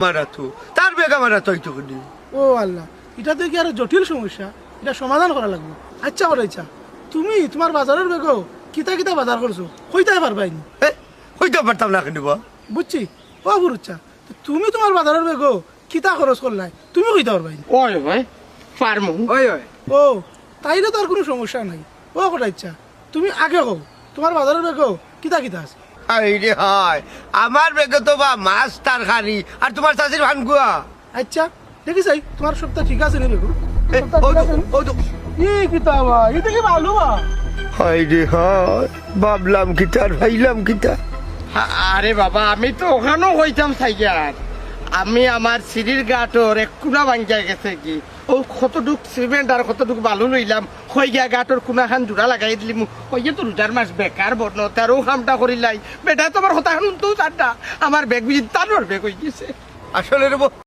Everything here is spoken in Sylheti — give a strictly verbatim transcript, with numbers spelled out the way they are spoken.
আমার আতো, তার ব্যাগ আমার আতো অইতো কেনে? ও আল্লাহ, ইটা তো কি আরো জটিল সমস্যা, ইটা সমাধান করা লাগবো। আচ্ছা, কটাই চাচা, তুমি তুমার বাজারর ব্যাগো কিতা কিতা বাজার করছো, কইতায় পারবায়নি? এ, কইতাম পারতাম না কেনে বা? বুঝছি। ও ফুরুত চাচা, তুমি তুমার বাজারর ব্যাগো কিতা খরচ করলায়, তুমি কইতায় পারবায়নি? ওই ভাই, পারমু। ওই, ওই। ও, তাইলে তো আর কুনু সমস্যা নাই। ও কটাই চাচা, তুমি আগে কও, তুমার বাজারর ব্যাগো কিতা কিতা আছে? হায় রে হায়, আমার ব্যাগো তো বা মাছ তরকারি, আর তুমার চাচির ফানগুয়া। আচ্ছা, দেখি চাই, তুমার সবতা ঠিক আছে নি ব্যাগো? এ, সবতা ও ঠিক তো, আছে নি? ও তো। ই কিতা বা, ইটা কি বালু বা? হায় রে হায়, ভাবলাম কিতা আর পাইলাম কিতা। আ-, আরে বাবা, আমি তো অখানও কইতাম চাইয়ার। আমি আমার সিঁড়ির গাটর এক কুনা ভাঙ্গিয়া গেছেগি। অউ কতটুক সিমেন্ট আর কতটুক বালু লইলাম, কই গিয়া গাটর কুনাখান জুড়া লাগাই দিলিমু। কইয়ে তো রোজার মাস বেকার বনো, তার অউ কামটা করিলাই। বেটায় তো আমার কথাখান হুনতেও চার না। আমার ব্যাগ বুঝি তানর ব্যাগ অইগেছে। আসলে রে বা,